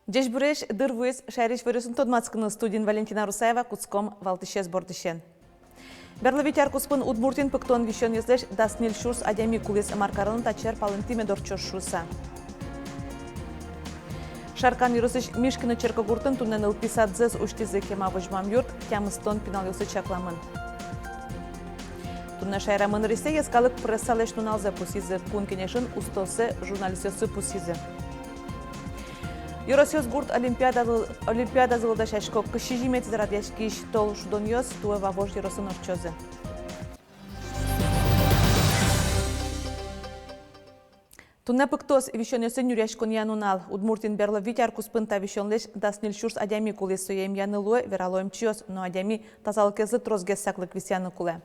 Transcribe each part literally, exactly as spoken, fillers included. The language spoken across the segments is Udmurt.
Ӟечбуресь! Дыр вуиз шаерысь иворъёсын тодматскыны. Студиын Валентина Русаева. Кутском валтӥсез бордысен. Берло вить ар куспын Удмуртиын пыктон висёнъёслэсь дас ньыль сюрс адями кулӥз. Мар кароно та сярысь палэнтӥ мед ортчоз шуыса. Шаркан ёросысь Мишкино черкогуртын туннэ нылпи садзэс усьтӥзы. Кема возьмам юрт тямыстон пиналъёслы чакламын. Туннэ шаерамы нырысьсэ йӧскалык прессалэсь нуналзэ пусйизы. Кун Кенешын устоосыз журналистъёсты пусйизы. Ёросъёс гурт олимпиадалы, олимпиадазылы дасясько. Кызь сизьыметӥзэ радъяськись тол шудонъёс туэ Вавож ёросын ортчозы. Туннэ пыктос висёнъёсын нюръяськонъя нунал. Удмуртиын берло вить ар куспын та висёнлэсь дас ньыль сюрс адями кулӥз. Сое эмъяны луэ, верало эмчиос, но адями тазалыкезлы тросгес саклык висъяны кулэ.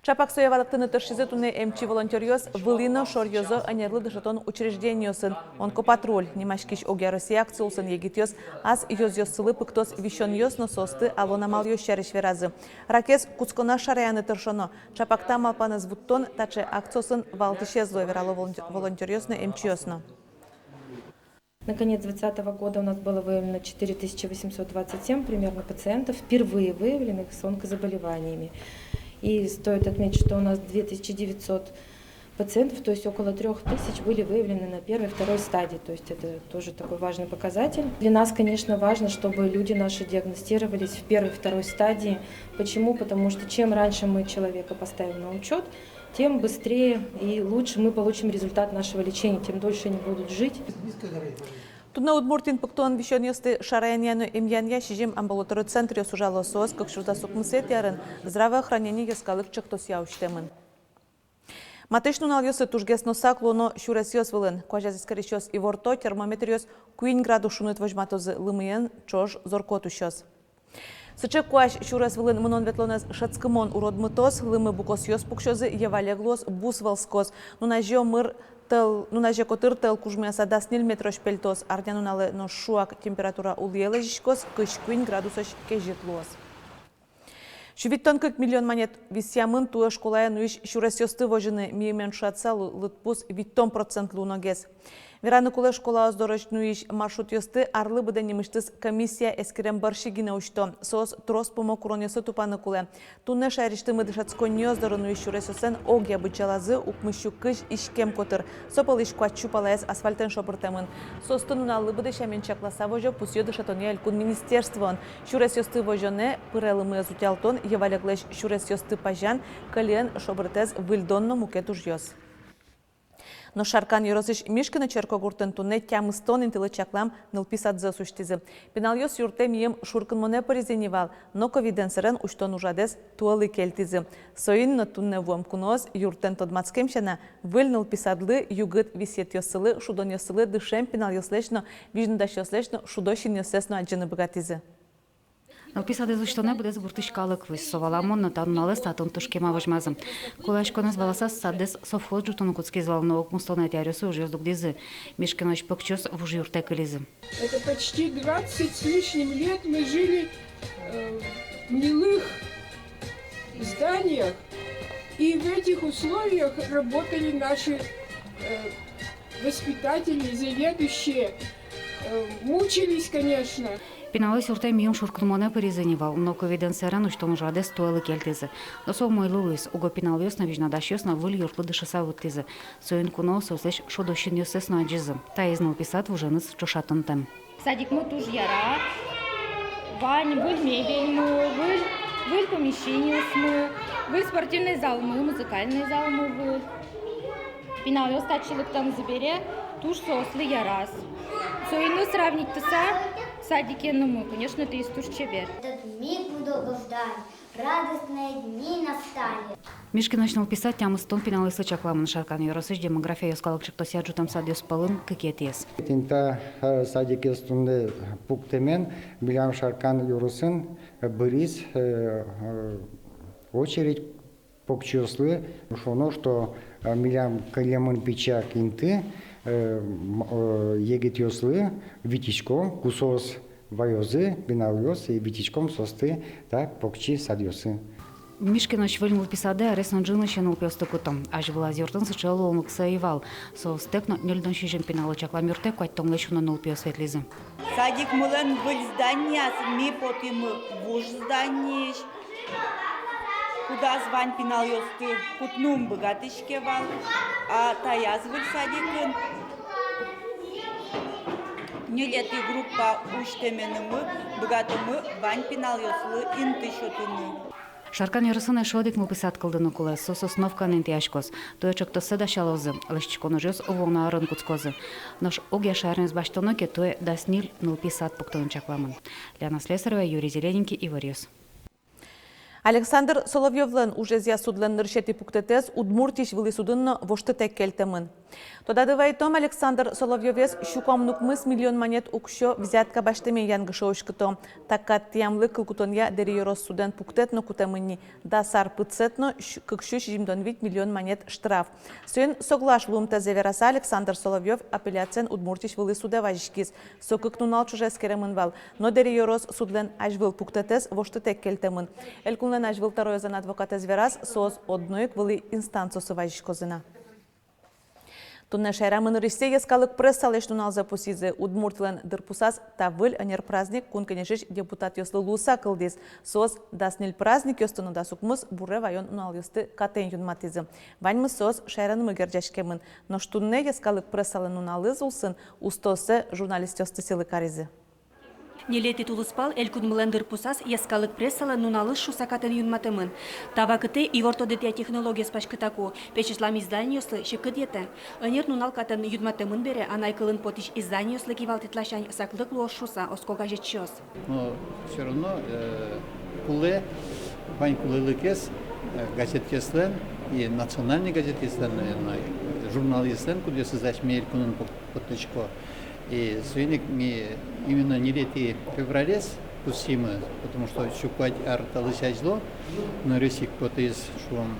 Чапак сое валэктыны тыршизы туннэ эмчи-волонтёръёс вылӥ но шоръёзо ӧнерлы дышетон учреждениосын. «Онкопатруль» нимаськись огъя Россия акциосын егитъёс ас ёзъёссылы пыктос висёнъёс но соосты алон амалъёс сярысь веразы. Ракез кутсконаз шараяны тыршоно. Чапак та малпанэз вуттон таӵе акциосын валтӥсез луэ, верало волонтё-, волонтёръёс но, эмчиос но. На конец двадцатого года у нас было выявлено четыре тысячи восемьсот двадцать семь примерно пациентов, впервые выявленных с онкозаболеваниями. И стоит отметить, что у нас две тысячи девятьсот пациентов, то есть около трёх тысяч, были выявлены на первой и второй стадии. То есть это тоже такой важный показатель. Для нас, конечно, важно, чтобы люди наши диагностировались в первой и второй стадии. Почему? Потому что чем раньше мы человека поставим на учёт, тем быстрее и лучше мы получим результат нашего лечения, тем дольше они будут жить. Туннэ Удмуртиын пыктон висёнъёсты шараянъя но эмъянъя сизьым амбулаторной центръёс ужало. Соос кык сюрс дас укмысэтӥ арын «Здравоохранение» йӧскалык ӵектосъя усьтэмын. Матысь нуналъёсы тужгес но сак луоно сюресъёс вылын. Куазез эскерисьёс иворто: термометръёс куинь градус шуныт возьматозы, лымыен ӵош зор-кот усёз. Сыӵе куазь сюрес вылын мынон-ветлонэз шӧдскымон уродмытоз, лымы букосъёс пуксёзы, йӧвалег луоз, бус вӧлскоз. Нуназе омыр тӧл, нуназе котыр тӧл кужмояса дас ньыль метрозь пельтоз. Арня нуналэ нош шуак температура улӥе лэзиськоз, кызь куинь градусозь кезьыт луоз. Сю витьтон кык миллион манет висъямын туэ школае нуись сюресъёсты возьыны. Миымен ӵошатыса, лы-, лыдпус витьтон процент луоногес. Вераны кулэ, школаос дорозь нуись маршрутъёсты арлы быдэ нимысьтыз комиссия эскерем бӧрсьы гинэ усьто. Соос трос пумо куронъёслы тупаны кулэ. Туннэ шаерысьтымы дышетсконниос доры нуись сюресъёслэн огъя быдӟалазы укмыссю кызь иськем котыр. Со пӧлысь куатьсю палаез асфальтэн шобыртэмын. Соосты нуналлы быдэ сямен чакласа возё, пусъё дышетонъя элькун министерствоын. Сюресъёсты возёнэ, пыре лымыез утялтон, йӧвалеглэсь сюресъёсты пазян, кӧльыен шобыртэз выльдон но мукет ужъёс. Нош Шаркан ёросысь Мишкино черкогуртын туннэ тямыстон интылы чаклам нылпи садзэс усьтӥзы. Пиналъёс юртэ мийым шуркынмонэ пыризы ни вал, но ковидэн сэрен усьтон ужрадэз туэлы кельтӥзы. Соин но туннэ вуэм куноос, юртэн тодматскем сяна, выль нылпи садлы, югыт висъетъёссылы, шудонъёссылы дышем пиналъёслэсь но, визьнодасьёслэсь но шудо синъёссэс но адӟыны быгатӥзы. Нылпи садэз усьтонэ быдэс гуртысь калык вуиз. Со валамон но, та нуналэз татын туж кема возьмазы. Кулэяськонэз валасаз, садэз совхоз ӝутыны кутскиз вал, но укмыстонэтӥ аръёсы ужъёс дугдӥзы. Мишкиноысь покчиос вуж юртэ кылизы. Это почти двадцать с лишним лет мы жили, э, в гнилых зданиях, и в этих условиях работали наши, э, воспитатели, заведующие, э, мучились, конечно. Пиналъёс юртэ мийым шуркынмонэ пыризы ни вал, но ковидэн сэрен усьтон ужрадэз туэлы кельтӥзы. Но со умой луиз, уго пиналъёс но, визьнодасьёс но выль юртлы дышыса вуттӥзы. Соин куноос соослэсь шудо синъёссэс но адӟизы. Таиз нылпи сад вуженыз ӵошатонтэм. Садикмы туж яра. Вань выль мебельмы, выль, выль помещениосмы, выль спортивный залмы, музыкальный залмы выль. Пиналъёс татчы лыктэмзы бере туж соослы яраз. Соин но сравнитьтыса садикенымы, конечно, таиз туж чебер. Этот миг мы долго ждали, радостные дни настали. Мишкиноысь нылпи сад тямыстон пиналъёслы чакламын. Шаркан ёросысь «Демография» йӧскалык ӵектосъя ӝутэм садъёс пӧлын кыкетӥез. Тӥни та, э, садикез туннэ пуктэмен милям Шаркан ёросын, э, быриз, э, э, очередь покчиослы. Шуоно, что, э, милям кылемын пичи инты, э, м, э, егитъёслы витиськом, ку соос ваёзы, пиналъёс, и витиськом соосты та покчи садъёсы. Мишкинысь выль нылпи садэ арес но ӝыны сю нылпиосты куто. Азьвылаз юртын сыӵе луонлыксы ӧй вал. Соостэк но ньыльдон сизьым пиналлы чаклам юртэ куатьтонлэсь уно нылпиос ветлӥзы. Садикмылэн выль зданиез ми потӥмы вуж зданиысь. Кудаз вань пиналъёсты кутыны ум быгатӥське вал, а таяз выль садикын ньылетӥ группа усьтэменымы быгатомы вань пиналъёслы инты сётыны. Шаркан ёросын эшшо одӥг нылпи сад кылдыны кулэ, со Сосновкаын интыяськоз. Туэ ӵектоссэ дасялозы, лэсьтӥськон ужъёс вуоно арын кутскозы. Нош огъя шаермес басьтоно ке, туэ дас ньыль нылпи сад пуктыны чакламын. Лена Слесарева, Юрий Зелененький, «Иворъёс». Александр Соловьёвлэн ужезъя судлэн нырысетӥ пуктэтэз Удмуртиысь вылӥ судын но воштытэк кельтэмын. Тодады вайтом, Александр Соловьёвез сю куамын укмыс миллион манет уксё взятка басьтэмен янгыше уськыто. Та кат тӥямлы кыл кутонъя Дэри ёрос судэн пуктэт но кутэмын ни: дас ар пытсэт но сю-, кык сю сизьымдон вить миллион манет штраф. Соин соглаш луымтэзэ вераса, Александр Соловьёв апелляциен Удмуртиысь вылӥ судэ вазиськиз. Со кык нунал ӵоже эскеремын вал, но Дэри ёрос судлэн азьвыл пуктэтэз воштытэк кельтэмын. Элькунлэн азьвыл тӧроезлэн адвокатэз вераз, соос одно ик вылӥ инстанциосы вазиськозы на. Туннэ шаерамы нырысьсэ йӧскалык прессалэсь нуналзэ пусйизы. Удмуртилэн дырпусаз та выль ӧнер праздник Кун Кенешысь депутатъёслы луыса кылдӥз. Соос дас ньыль праздникъёсты но дас укмыс буре ваён нуналъёсты катэн юнматӥзы. Ваньмыз соос шаерамы герӟаськемын. Нош туннэ йӧскалык прессалэн нуналыз улсын устооссэ, журналистъёсты сӥлы каризы. Ньылетӥ тулыспал Элькунмылэн дырпусаз йӧскалык прессалэн нуналыз шуыса катэн юнматэмын. Та вакытэ ивортодэтъя технологиос паськытаку, печатлам изданиослы секыт йӧтэ. Ӧнер нунал катэн юнматэмын бере, анай кылын потӥсь изданиослы кивалтэт ласянь саклык луоз шуыса оско газетчиос. Но всё равно, э, кулэ, вань кулэлыкез, э, газетъёслэн, и национальной газетъёслэн, наверное, журналъёслэн, кудъёсыз асьме элькунын пот-, поттӥсько. И соин ик ми именно ньылетӥ февралез пусйимы, потому что сю куать ар талэсь азьло нырысь ик потӥз, шуом,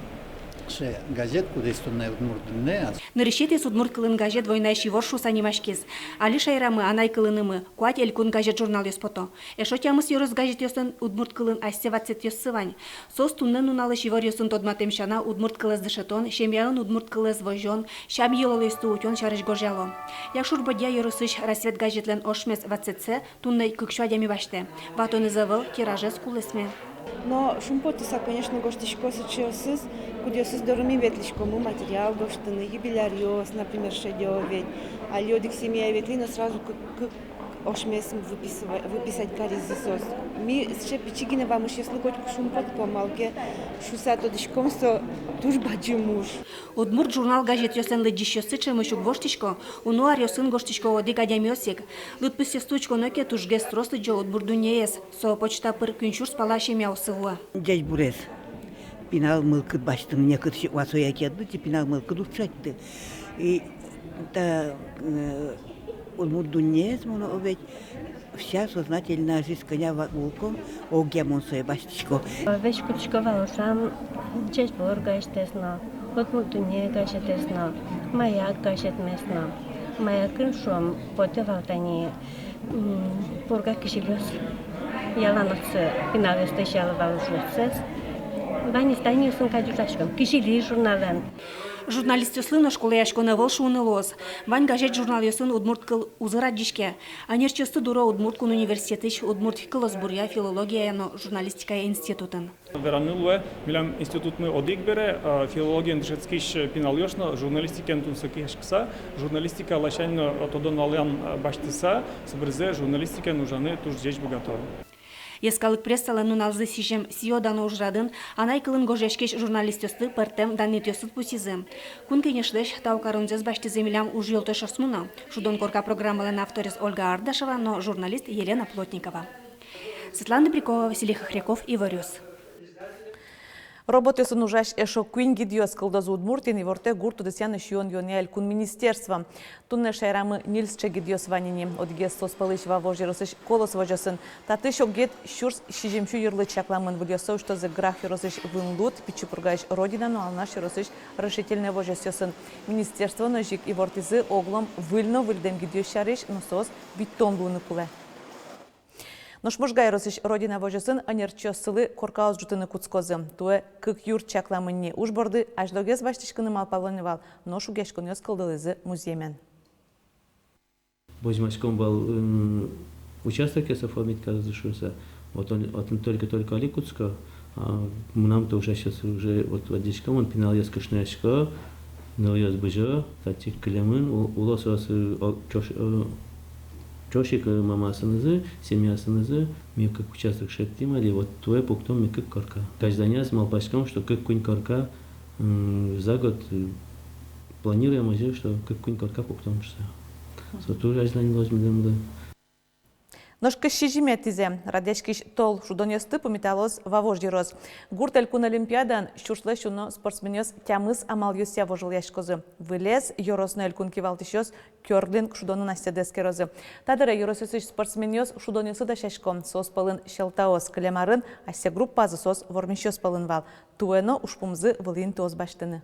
сыӵе газет, кудӥз туннэ «Удмурт дунне». Нырысетӥез удмурт кылын газет «Войнаысь ивор» шуыса нимаськиз. Али шаерамы анай кылынымы куать элькун газет-журналъёс пото. Эшшо тямыс ёрос газетъёслэн удмурт кылын асьсэ ватсэтъёссы вань. Соос туннэ нуналысь иворъёсын тодматэм сяна, удмурт кылэз дышетон, семьяын удмурт кылэз возён, сям-йылолъёсты утён сярысь гожъяло. Якшур-Бӧдья ёросысь «Рассвет» газетлэн ошмес ватсэтсэ туннэ кык сю адями басьтэ. Ватонэз ӧвӧл, тиражез кулэсме. Но шумпотыса, конечно, гожтӥсько сыӵеосыз, кудъёсыз доры ми ветлӥськомы материал гожтыны, юбиляръёс, например, шедё ведь. Али одӥг семьяе ветлӥ но, сразу кык, кык ошмес выписыва-, выписать каризы соос. Ми сыӵе пичи гинэ вамышъёслы котьку шумпотӥськом, малы ке шуыса тодӥськом, со туж бадӟым уж. Удмурт журнал-газетъёслэн лыдӟисьёссы ӵемысь уг воштӥсько, уно аръёсын гожтӥсько одӥг адямиос ик. Лыдпусъёсты учконо ке, тужгес трос лыдӟо «Удмурт дуннеез». Со почта пыр куинь сюрс пала семьяосы вуэ. Ӟечбурез. Пинал мылкыд басьтыны, некытчы васояке ӧд лыдӟы, пинал мылкыд уд шедьты. И та, э, «Удмурт дуннеез» мон ведь вся сознательная жизнь, кӧня ва-, улӥськом, огъя мон сое басьтӥсько. Весь кутӥсько вал шуом «Ӟечбур» газетэз но, «Удмурт дунне» газетэз но, «Маяк» газетмес но. «Маякын», шуом, потэ вал тани, м, «Пурга кизилиос». Ялан отчы пиналъёс тысяло вал ужъёссэс. Вань изданиосын кадь ужаськом, «Кизили» журналын. Журналистъёслы нош кулэяськон ӧвӧл шуыны луоз. Вань газет-журналъёсын удмурт кыл узыр адӟиське. Ӧнерчиосты дуро Удмурт кун университетысь удмурт кылосбуръя, филологияя но журналистикая институтын. Вераны луэ, милям институтмы одӥг бере, а, филологиен дышетскись пиналъёс но журналистикаен тунсыкъяськыса, журналистика ласянь но тодон-валан, а, басьтыса, собере журналистикаен ужаны туж ӟеч быгато. Йӧскалык прессалэн нуналзэ сӥзем сӥё-дано ужрадын анай кылын гожъяськись журналистъёсты пӧртэм данъетъёсын пусйизы. Кун Кенешлэсь тау каронзэс басьтӥзы милям ужъюлтошъёсмы но: «Шудон корка» программалэн авторез Ольга Ардашева но журналист Елена Плотникова. Светлана Добрякова, Василий Хохряков, «Иворъёс». Роботъёсын ужась эшшо куинь гидъёс кылдозы Удмуртиын, ивортэ гурт удысъя но сиён-юонъя элькун министерство. Туннэ шаерамы ньыль сыӵе гидъёс вань ини. Одӥгез соос пӧлысь Вавож ёросысь «Колос» возёсын. Татысь огъет сюрс сизьым сю йырлы чакламын. Выльёссэ усьтозы Грах ёросысь «Вынлуд», Пичи Пургаысь «Родина» но Алнаш ёросысь «Решительной» возёсъёсын. Министерствоын озьы ик ивортӥзы оглом выль но выльдэм гидъёс сярысь, но соос витьтон луыны кулэ. Нош Можга ёросысь «Родина» возёсын ӧнерчиоссылы коркаос ӝутыны кутскозы. Туэ кык юрт чакламын ни. Уж борды азьлогес басьтӥськыны малпало ни вал, но шугъяськонъёс кылдылӥзы музъемен. Возьмаськом вал, м, участокъёс оформить карозы шуыса. Вот он, вот он только-только али кутско, а мынам то ужасьёс уже вот, вот адӟиськом, вон пиналъёс кышноясько, нылъёс бызё, татчы кылемын, у-, уло соос, э, о, ӵош-, э, ӵош ик, э, мамаосынызы, семьяосынызы. Ми кык участок шедьтӥм али, вот туэ пуктом ми кык корка. Азьланяз малпаськом, что кык-куинь корка, м, за год, э, планируем озьы, что кык-куинь корка пуктом шуыса. Со туж азьлань луоз милемлы. Нош кызь сизьыметӥзэ радъяськись тол шудонъёсты пумиталоз Вавож ёрос. Гурт элькун олимпиадаын сюрслэсь уно спортсменъёс тямыс амалъёсъя вожвылъяськозы. Вылез ёрос но элькун кивалтӥсьёс кёрлинг шудонын асьсэды эскерозы. Та дыре ёросъёсысь спортсменъёс шудонъёсы дасясько, соос пӧлын сьӧлтаос. Кылем арын асьсэ группазы соос вормисьёс пӧлын вал. Туэ но ужпумзы вылӥ интыос басьтыны.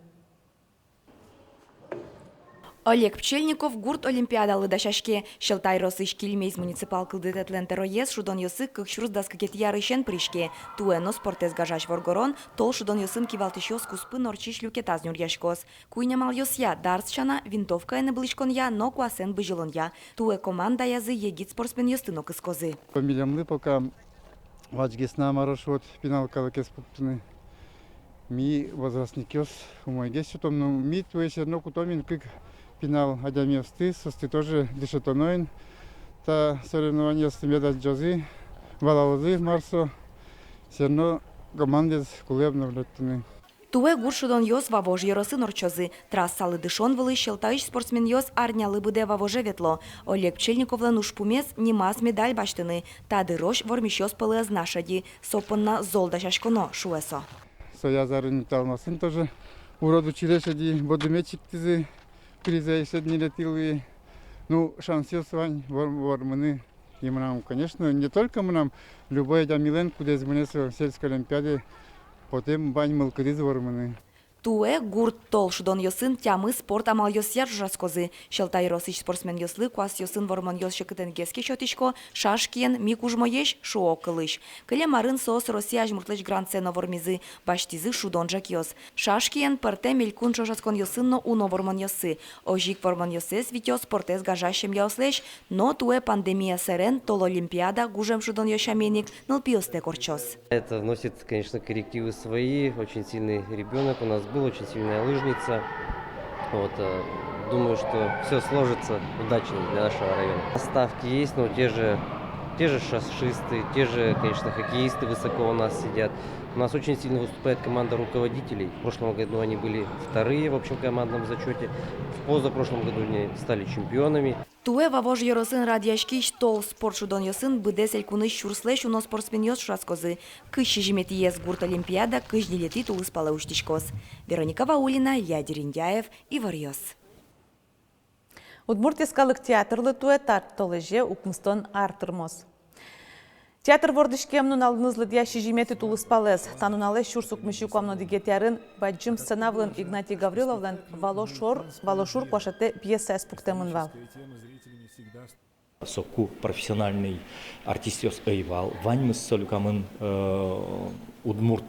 Олег Пчельников гурт олимпиадалы дасяське. Сьӧлта ёросысь Кильмезь муниципал кылдытэтлэн тӧроез шудонъёсы кык сюрс дас кыкетӥ арысен пыриське. Туэ но спортэз гажась воргорон тол шудонъёсын кивалтӥсьёс куспын ортчись люкетаз нюръяськоз. Куинь амалъёсъя: дартс сяна, винтовкаен ыбылӥськонъя но куасэн бызьылонъя. Туэ командаязы егит спортсменъёсты но кыскозы. Милемлы пока вазьгес на, мар-о шуод, пинал калыкез пуктыны. Ми возрастникъёс умойгес сётом, но ми туэ всё равно кутом ини кык пинал адямиосты, соосты тоже дышетоно ини. Та соревнованиосты мед адӟозы, валалозы, мар со. Всё равно командаез кулэ обновлятьтыны. Туэ гурт шудонъёс Вавож ёросын ортчозы. Трассалы дышон вылысь Сьӧлтаысь спортсменъёс арнялы быдэ Вавоже ветло. Олег Пчельниковлэн ужпумез — нимаз медаль басьтыны. Та дырозь вормисьёс пӧлы ӧз на шеды. Со понна зол дасяськоно, шуэ со. Сояз арын Талмасын тоже урод учыре шеды, бодыме чигтӥзы, призэ шедьтыны лэсьтылӥ. Ну, шансъёс вань вор-, вормыны. И мынам, конечно, не только мынам, любой адямилэн, кудӥз мынэ со сельской олимпиадае, потэм вань мылкыдыз вормыны. Туэ гурт тол шудонъёсын тямыс спорт амалъёсъя ӵошатскозы. Сьӧлта ёросысь спортсменъёслы куасъёсын вормонъёс секытэнгес ке сётӥсько: шашкиен, микужмоесь, шуо кылысь. Кылем арын соос Россия азьмуртлэсь грантсэ но вормизы, басьтӥзы шудон ӝӧкъёс. Шашкиен пӧртэм элькун ӵошатсконъёсын но уно вормонъёссы. Озьы ик вормонъёссэс витё спортэз гажась семьяослэсь. Но туэ пандемия сэрен тол олимпиада гужем шудонъёс сямен ик нылпиостэк ортчоз. Это вносит, конечно, коррективы свои. Очень сильный ребёнок у нас был, очень сильная лыжница. Вот, э, думаю, что всё сложится удачно для нашего района. Ставки есть, но те же, те же шашисты, те же, конечно, хоккеисты высоко у нас сидят. У нас очень сильно выступает команда руководителей. В прошлом году они были вторые в общем командном зачёте. В позапрошлом году они стали чемпионами. Туэ Вавож ёросын радъяськись тол спорт шудонъёсын быдэс элькунысь сюрслэсь уно спортсменъёс ӵошатскозы. Кызь сизьыметӥез гурт олимпиада кызь ньылетӥ тулыспалэ усьтӥськоз. Вероника Ваулина, Илья Дерендяев, «Иворъёс». Удмурт йӧскалык театрлы туэ тат толэзе укмыстон ар тырмоз. Театр вордӥськем нуналыныз лыдъя сизьыметӥ тулыспалэз. Та нуналэ сюрс укмыссю куамын одӥгетӥ арын бадӟым сцена вылын Игнатий Гавриловлэн «Вало шур, вало шур куашетэ» пьесаез пуктэмын вал. Соку профессиональный артистъёс ӧй вал, ваньмыз со люкамын, э, удмурт,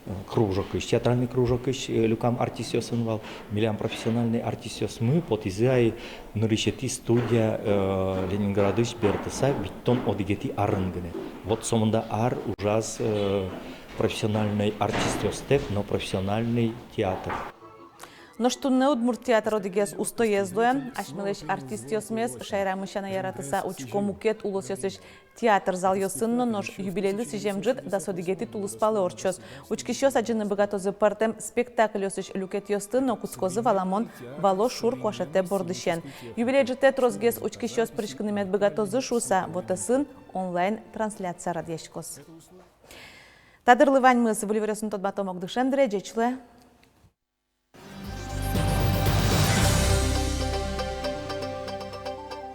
э, кружокысь, театральный кружокысь, э, люкам артистъёсын вал. Милям профессиональный артистъёсмы потӥзы ай нырысетӥ студия, э, Ленинградысь бертыса витьтон одӥгетӥ арын гинэ. Вот сомында ар ужаз, э, профессиональный артистъёстэк но профессиональный театр. Нош туннэ удмурт театр одӥгез устоез луэ. Асьмелэсь артистъёсмес шаерамы сяна яратыса учко мукет улосъёсысь театр залъёсын но. Нош юбилейлы сӥзем ӝыт дас одӥгетӥ тулыспалэ ортчоз. Учкисьёс адӟыны быгатозы пӧртэм спектакльёсысь люкетъёсты но, кутскозы валамон «Вало шур куашетэ» бордысен. Юбилей ӝытэ тросгес учкисьёс пыриськыны мед быгатозы шуыса, вотэсын онлайн-трансляция радъяськоз. Та дырлы ваньмыз. Выль иворъёсын тодматом ук дышем дыре. Ӟеч луэ.